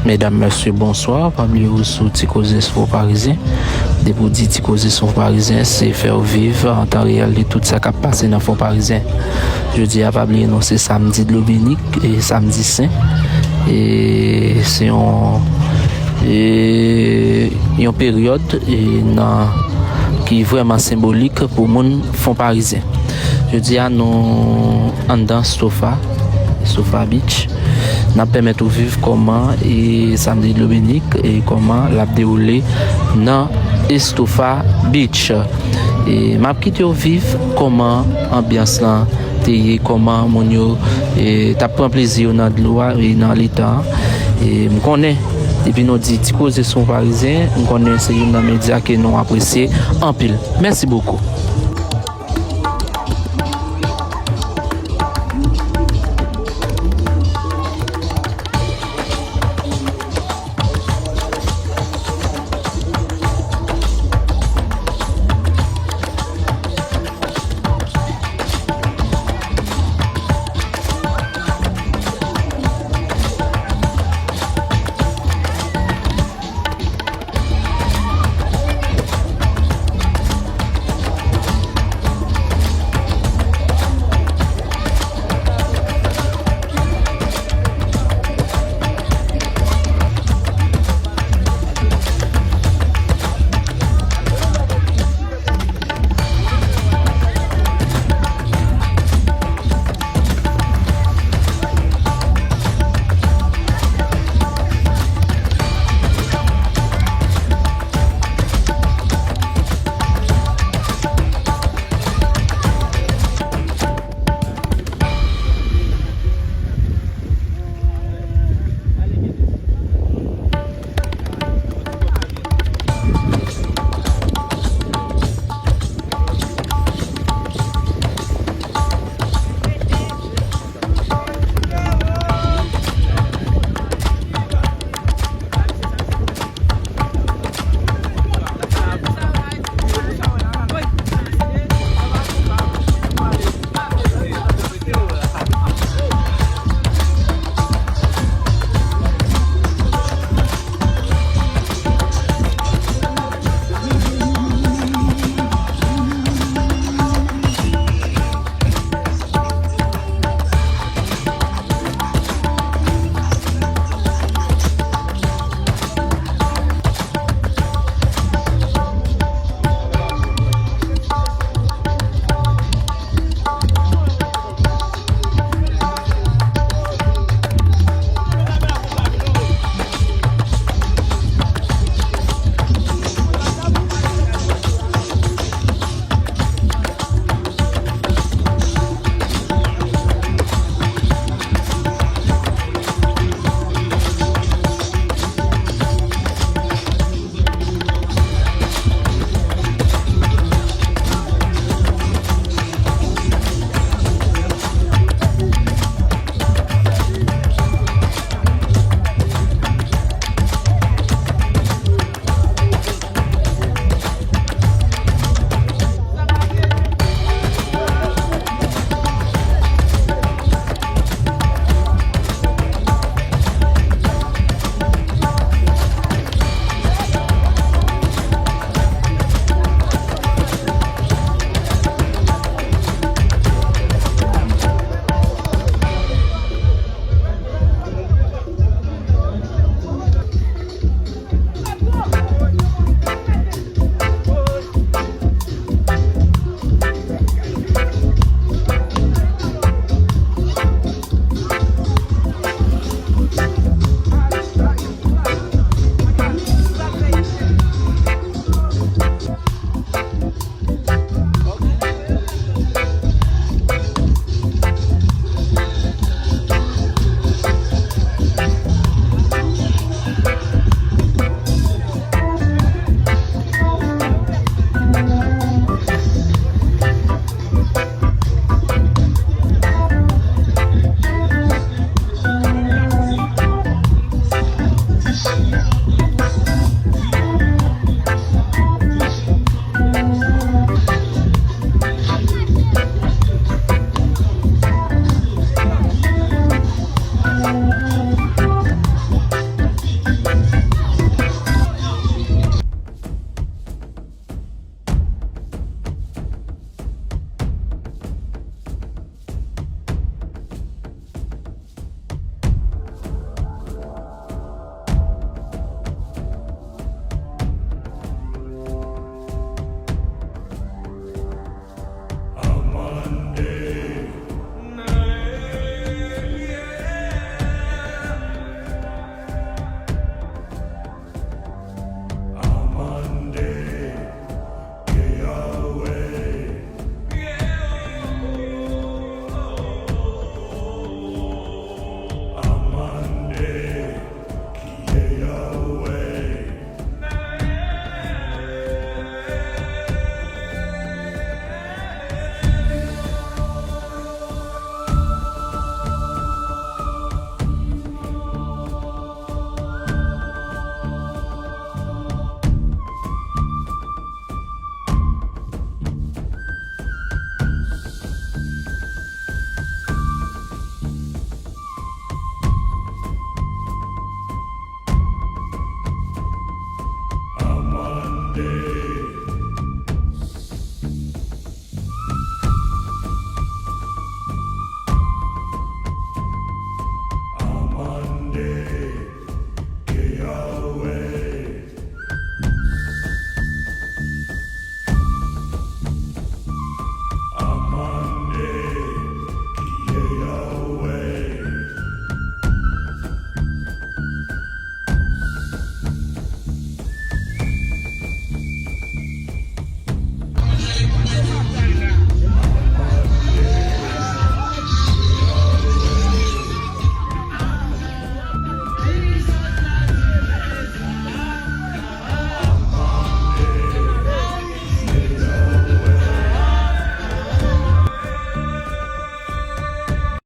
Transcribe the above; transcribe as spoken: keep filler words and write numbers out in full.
Medam, mesye, bonswa. Pa bliye w sou Ti Koze sou Fon Parizyen. Depi w di Ti Koze sou Fon Parizyen, se fè w viv an tan reyèl de tout sa k ap pase nan Fon Parizyen. Jodi a, pa bliye nou, se samdi dlo beni, e samdi sen. E se yon, e yon peryòd, e nan, ki vrèman senbolik pou moun Fon Parizyen. Jodi a, nou anndan Estofa, Estofa Beach. N ap pèmèt ou viv kòman e samdi dlo beni e kòman l ap dewoule nan Estofa Beach. E m ap kite w viv kòman anbyans lan te ye, kòman moun yo, e, t ap pran plezi yo nan dlo a e nan letan an. E m konnen, depi nou di Ti Koze sou Fon Parizyen, m konnen se youn nan medya ke nou apresye anpil. Mèsi bokou.